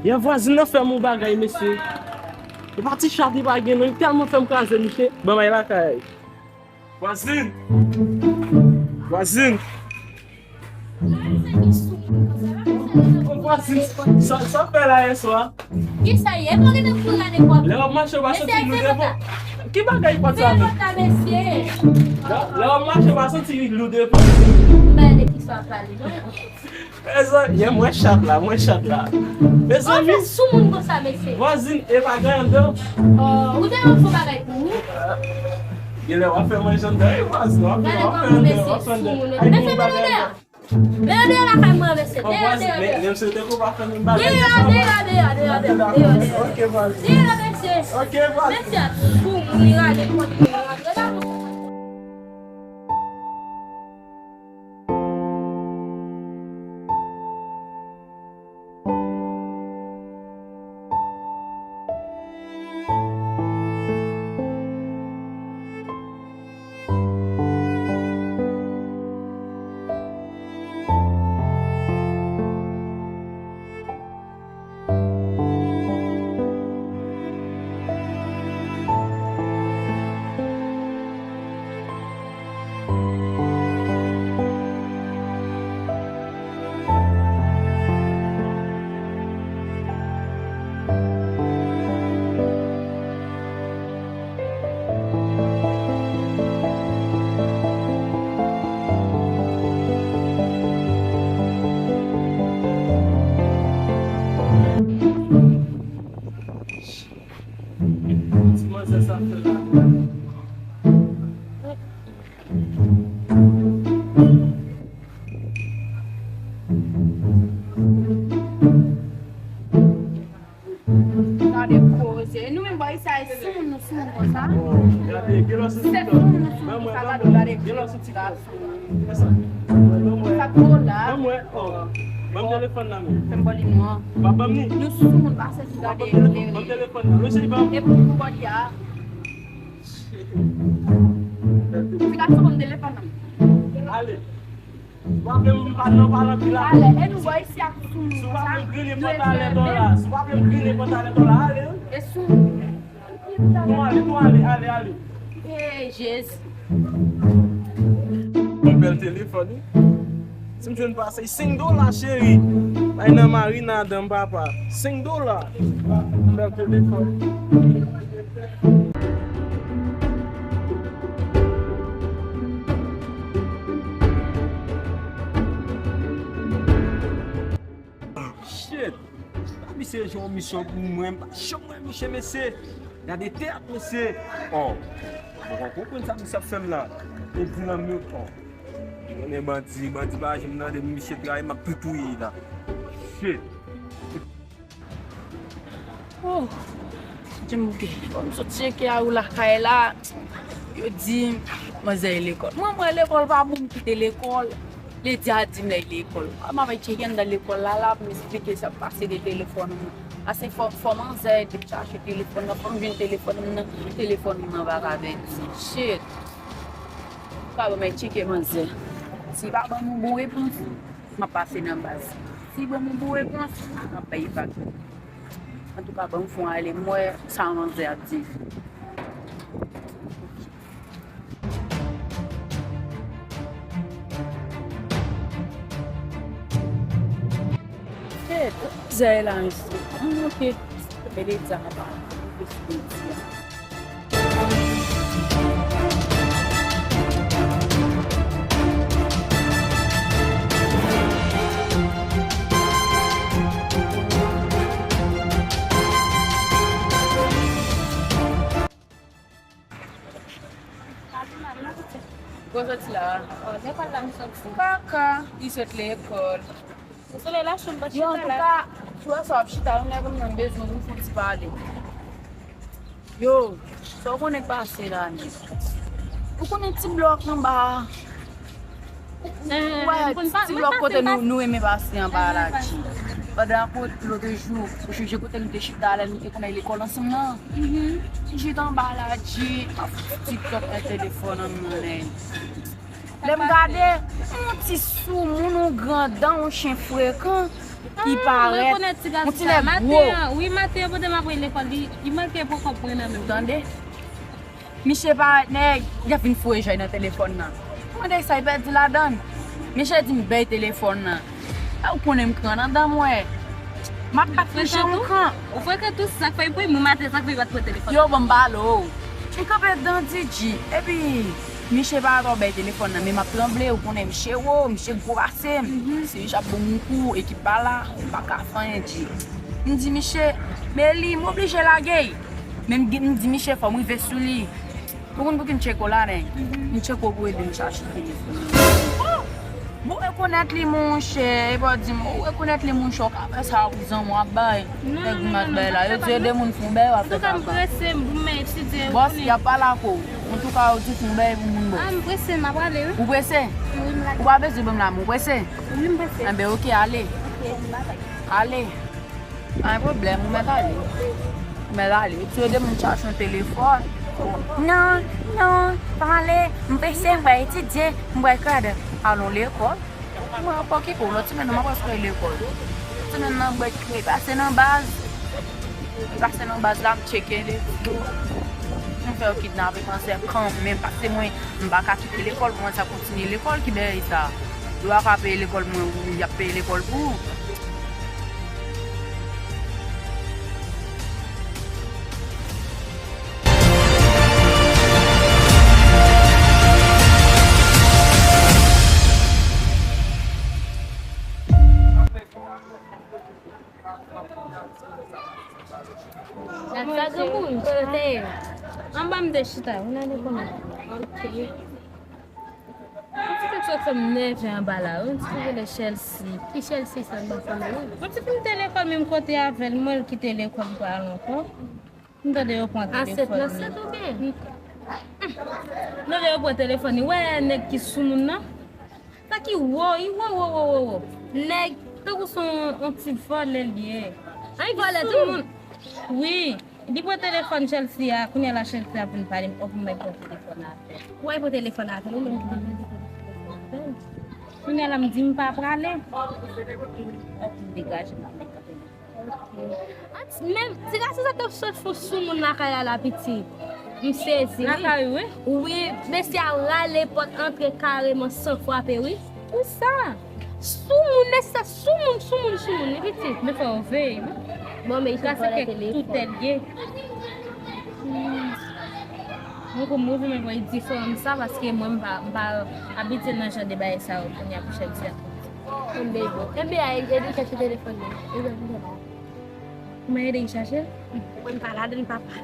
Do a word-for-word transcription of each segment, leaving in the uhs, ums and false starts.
Yon vwazin nan fè m yon bagay, mesye. E pa ti chat li pa gen, non. Li tèlman fè m kraze, mesye. Ban m al lakay. Vwazin! Vwazin! Ô, vwazin, sa, sa w fè la yè swa? Kisa ye? Mwen gentan foure gade kòb. Lè w ap mache, w pa santi glou devan? Ki bagay pòt sa menm? Lè, lè w ap mache, w pa santi glou devan? M pa de kisa w ap pale, non. Mezanmi, yè mwen chat la, mwen chat la. Mezanmi. Anfen, sou moun konsa, mesye. Vwazin, e pa gen anndan. Oh, ou te yon fo bagay pou ou. Genlè w ap fè manje anndan, e vwazin, w ap fè, w ap fè anndan, w ap fè anndan. Mesye, men deyò. Men deyò lakay mwen, mesye. Deyò, deyò, deyò. Menm si w te kou pa fè menm bagay. Deyò, deyò, deyò, deyò, deyò, deyò, deyò. Ok, vwazin. Deyò, mesye. Ok, vwazin. Mesye, sou moun, li rale kont li, li rale. Ti manzè sa fè la. Gade koze. E nou menm bò isi a, e sou moun nou sou moun konsa. Gade, gen lòt sou TikTok. Ban mwen, ban mwen. Gen lòt sou TikTok. Sa k bon la? Ban mwen, oh. Ban m telefòn nan men. Fè m bò li nwa. Pa ban m ni. Nou sou moun pase sou gade. Ban m telefòn nan. Wi, cheri, ban m. E pou m bò li a. Ti gason, ban m telefòn nan. Ale. Si w pa vle m pale, m pale anpil la. Ale, e nou bò isi a sou moun konsa. Si w pa vle m grine pantalèt w la. Si w pa vle m grine pantalèt w la, ale. E sou moun. Tou ale, tou ale, ale, ale. Hey, Jezi. Yon bèl telefòn, wi. Si m jwenn pase senk dola, cheri. Bay nan mari nan adan m, papa. Senk dola. Yon bèl telefòn. Shit! Misye jwe yon misyon pou mwen, m pa janm wè misye, mesye. Gade teyat, mesye. Oh, mwen pa konprann sa misye ap fè m la. E di nan myon, oh. Konnen bandi, bandi pa janm tande misye trayi, m ap tou touye la. Shit! Oh, Djemouke, fò m sot tcheke a ou lakay la. Yo di manzè lekòl. Mwen, mwen lekòl pa bon, m kite lekòl. Ledi a di m lè lekòl. A, m ap al tcheke anndan lekòl la, la, pou m esplike sa k pase de telefòn mwen. Ase fò, fò manzè ede m chache telefòn nan, fò m jwenn telefòn mwen nan, telefòn mwen nan pa ka pèdi. Shit! Ou ka ban m al tcheke manzè. Si pa ban m yon bon repons, m ap pase nan baz. Si ban m yon bon repons, m ap bay vag. Antouka, ban m fon ale, m wè sa manzè ap di. Hey, zè la, mesye. Mwen monte. Mele di a pa. Gwo soti la. Oh, lekòl la m soti. Kaka, li sot lekòl. Solèy la cho, m pa chita la. Yo, antouka, si w wè sa w ap chita, yon nèg m nan bezwen nou fon ti pale. Yo, sa w konnen k pase la, nèg? Ou konnen ti blòk anba a? Ou wè, ti blòk kote nou, nou renmen pase anba a la, G. Pandan kote lòt jou, ou sonje kote nou te chita la, nou te konn al lekòl ansanm nan? Ti chita anba a la, G, m ap fouti TikTok nan telefòn an m nan, nèg. Lè m gade, yon ti soumoun, yon grandan, yon chen frekan ki parèt, yon ti nèg gwo. Wi, maten an, pandan m ap al lekòl, li, li manke pran kòb mwen nan men m. Tande? Misye parèt nèg, li ap vin foure jay nan telefòn nan. Mwen mande sa, li pèdi ladan l. Misye di m bay telefòn nan. A, ou konnen m kran nan dan mwen. M ap bat misye yon kran. Ou frekan tou, sa k fè pou mwen maten, sa k fè li pa t pran telefòn. Yo, ban m pale w. M kanpe dan Didji. Epi, misye pa twò bay telefòn nan, men m ap tranble, ou konnen misye wo, misye gwo pase m. Si misye ap ban m yon kou, ekip pa la, m pa ka fè anyen, Dji. M di misye, men li, m oblije lage l. Men m, m di misye fò m rive sou li. Ou konn pou ki m tcheke w la, nèg? M tcheke w pou ede m chache telefòn nan. Bon, ou rekonèt li, monchè. E pa di m, ou rekonèt li, monchè, w ka fè sa pou zanmi w ap bay. Nèg m ap bay la. Yo di ede moun fè yon bèy, w ap fè sa. Antouka, m prese, m, m etidye, ou konnen. Bòs, y ap pale ak ou. Antouka, yo di fè yon bèy pou moun, bòs. A, m prese, m ap prale, wi. Ou prese? Wi, m lage. Ou pa bezwen ban m la, men ou prese? Wi, m prese. Enben, oke, ale. Oke, m bye bye. Ale. Pa gen pwoblèm, ou mèt ale. Ou mèt ale. Ou tou ede moun chache yon telefòn. Non, non, pa m ale. M prese, m pral etidye, m pral krad. Alon lekòl. Mwen ankò ki kou, lòt semèn nan, mwen prèske lekòl. Semèn nan, mwen pase nan baz. Mwen pase nan baz la, m tcheke lekòl. M fè yo kidnape manzè kanmenm, paske mwen, m pa ka kite lekòl, mwen sa kontinye lekòl, ki bèy sa. Yo pa ka peye lekòl mwen, ou y ap peye lekòl pou ou. Sa granmoun, kote w te ye? Anba m te chita, vin ale konnen. Ok. Yon ti kèk sòt fè m nève anba la, wi. Yon ti ki rele Chelsea. Ki Chelsea sa, m pa konnen, wi. Yon ti ki m te lekòl menm kote avè l, m wè l kite lekòl pou al ankò. M tande yo pran telefòn li. A sèt nan sèt ou byen? M tande yo pran telefòn li. Wè nèg ki sou moun nan? Sa ki wo, i wo, wo, wo, wo, wo. Nèg, tankou se yon, yon ti vòlè li ye. Ay, vòlè tou? Sou moun. Wi. Li pran telefòn Chelsea a, kounye a la Chelsea ap vin pale m, ok, m bay pran telefòn avè l. Ou bay pran telefòn avè l, ou menm ki te pran telefòn avè l. Kounye a la m di m pa prale. Ok, m degaje m ap vin kanpe. Ok. Men, ti gason sa t ap sot fè sou moun lakay la, la pitit. M sezi, wi. Lakay ou, wi? Wi, mesye a rale pòt antre kareman san frape, wi. Pou sa? Sou moun, mesye sa sou moun, sou moun, sou moun, li pitit. Men fò w veye, wi. Bon, men se vòlè telefòn. Tout tèt gen. Mwen konn move men mwen diferan sa, paske mwen m pa, m pa abitye nan jan de bagay sa yo kounye a pou chèf di a. Enben, bon. Enben, a ede chache telefòn nan. Kouman ede chache? Mwen pa ladan, papa.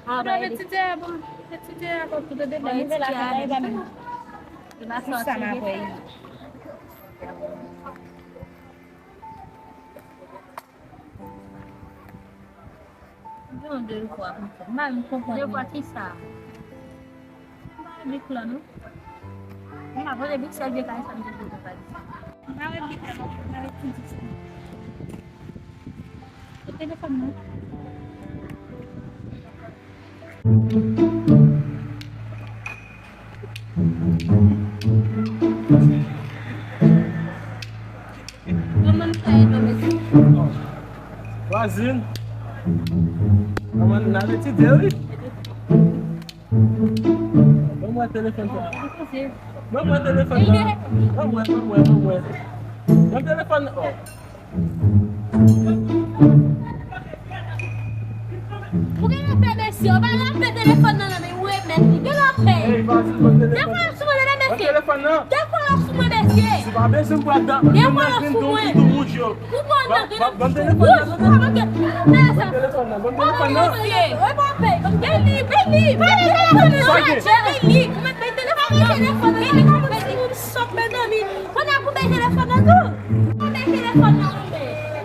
Ah, ba ede. Etidye a, bon, etidye a, bon, tout de bon, etidye a, bon. Sa m ap wè. Yon de vwa pou fè. M pa menm konprann. De vwa ki sa? M pa wè bik la, non. M pa vle bik sèl vye kay sa m te vle kay. M pa wè bik la, non. M pa wè ti di sa. Ou telefòn nan. Vwazin, Kòman n al etidye, wi. Ban mwen telefòn sa. Ban mwen telefòn nan. Ban mwen, ban mwen, ban mwen. Ban m telefòn nan. Oh. Ou gen lapè, mesye, ou pa lapè telefòn nan, nan men ou remèt li. Gen lapè. Hey, vas-y, ban m telefòn. Dèfwa yo sou mwen, mesye. Ban m telefòn nan. Dèfwa yo sou mwen, mesye. Si pa bezwen m pral dan. Dèfwa yo sou mwen. Ou pran nan grenn wouj, pa manke. Mè sa. Ban m telefòn nan, ban m telefòn nan. Bay li, bay li, bay li telefòn nan. Bay li, bay li. Ou mèt bay telefòn nan. Bay li, bay li. Sòt, mezanmi. Kounye a pou bay telefòn nan tou. Pou bay telefòn nan, monchè.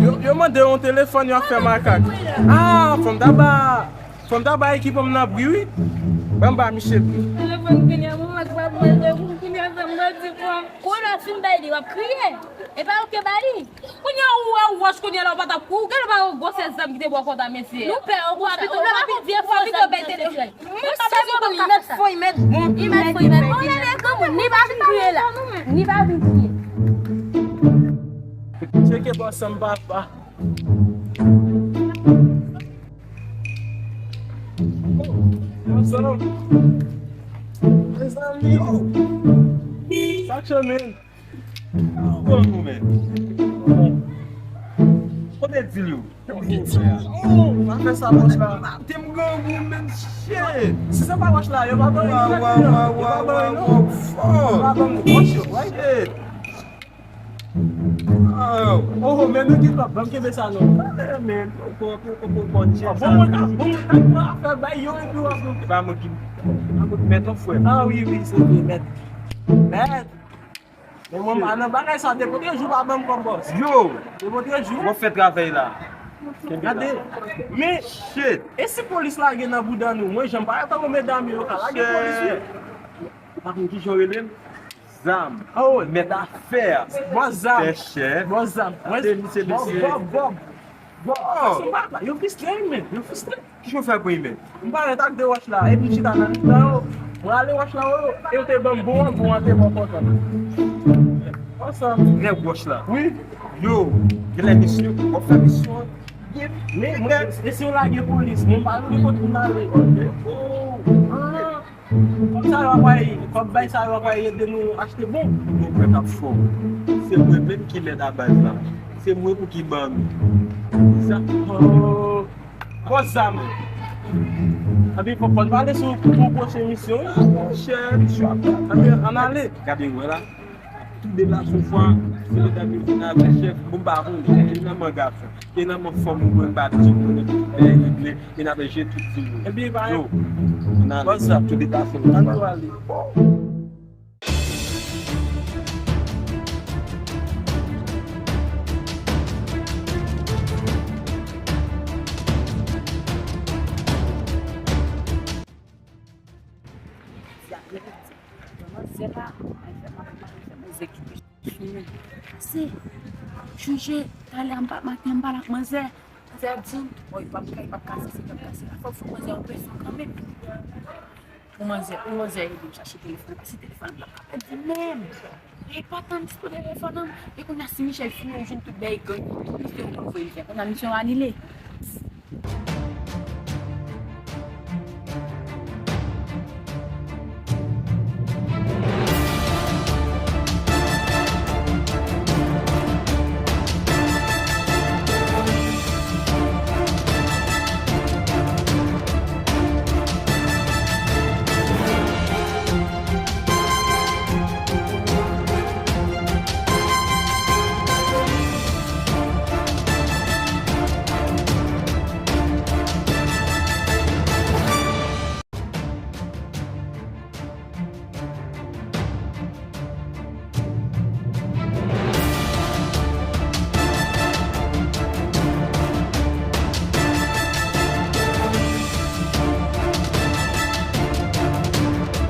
Yo, yo mande yon telefòn, yo ap fè makak. Ah, fò m ta ba, fò m ta ba ekip m nan bri, wi. Ban m ba misye bri. Telefòn kounye a, mwen ak papa, kounye a sa m pa di kwa. Kounye a fin bay li, w ap kriye. E pa ou ki ba li. Kounye a ou wè ou wòch kounye a la ou pa t ap kou, ou genlè pa wè gwosè zam ki te bò kò ta mesye. Nou pè, ou pa pito, ou pa pito bay telefòn. Mwen sa pa pito li mèt fon, li mèt bon, li mèt fon, li mèt bon. Li pa vin kriye la. Li pa vin kriye. Tcheke bò sa m papa. Oh, what's up? Mezanmi, oh. Sa k chanje? Bon, nou menm. Kote dil yo? Oh, pa fè sa, wòch la. Te m grangou, men shit. Si se pa wòch la, yo pa ban yo. Yo pa ban yo, non. Yo pa ban wòch yo, right? Shit. Oh, men nou ki twòp, ban m kenbe sa, non. Men, bon, bon, bon, bon, bon, afè bay yo, epi w ap. E pa mwen ki, pa mwen ki mèt, non, frè. Ah, wi, wi, se vre, mèt. Mèt. Men mwen pa nan bagay sa, depi w te jou pa ban m kòb bòs. Yo! Depi w te jou. W ap fè travay la. Gade. Men, shit. E si polis lage nan bouda nou? Mwen, janm pa wè tankou medam yo ka lage polis, wi. Ou pa konn kijan yo rele m? Zam. Oh, mèt afè. Bòs zam. Fè chèf. Bòs zam. Mwen, se misye, mesye. Bòb, bòb, bòb. Bòb. Yo fistre, men. Yo fistre. Ki w fè pou imèl? M parèt ak de wòch la, epi m chita nan mitan yo. Mwen ale wòch la, yo, e yo te ban m bon an, bon an te bò kontan. Ansanm. Nèg wòch la. Wi. Yo, genlè misye, w ap fè misyon an. Men, mwen, e si yo lage polis, mwen pa konnen kote pou m ale. Oh. Ah. Kòb sa yo ap bay, kòb bay sa yo ap bay ede nou achte bon. Mwen kwè k ap fò. Se mwen menm ki mèt a baz la. Se mwen pou ki ban nou. Sa, oh, bòs zam. Anpi fò, fò n pale sou pou pwochen misyon, wi. Monchè, misyon ap. Anpi, ann ale. Gade, wè la. Tou de la sou fwa, se medam yo vin avè chèf, bon, m pa konnen, e nan man gason, e nan man fanm ou mwen m pa di konnen, e regle, e n ap je tout di nou. Epi pa yo. Ann ale, tou de la sou fwa. Ann ale. Di ak repeti. Manzè la, ay fè mwen, mwen fè manzè kite sou mwen. Pase, chonje, talè m pa maten, m pale ak manzè. Manzè ap di m, bon, li p ap ka, li p ap kase, se p ap kase. Fò m fè manzè yon presyon kanmenm. Pou manzè, pou manzè ede m chache telefòn, pase telefòn m p ap ka pèdi menm. E pa tann dispo telefòn an. E kounye a, si Michel fouye, ou jwenn tout bagay gang, tout misyon yo konn voye fè. Kounye a, misyon anile.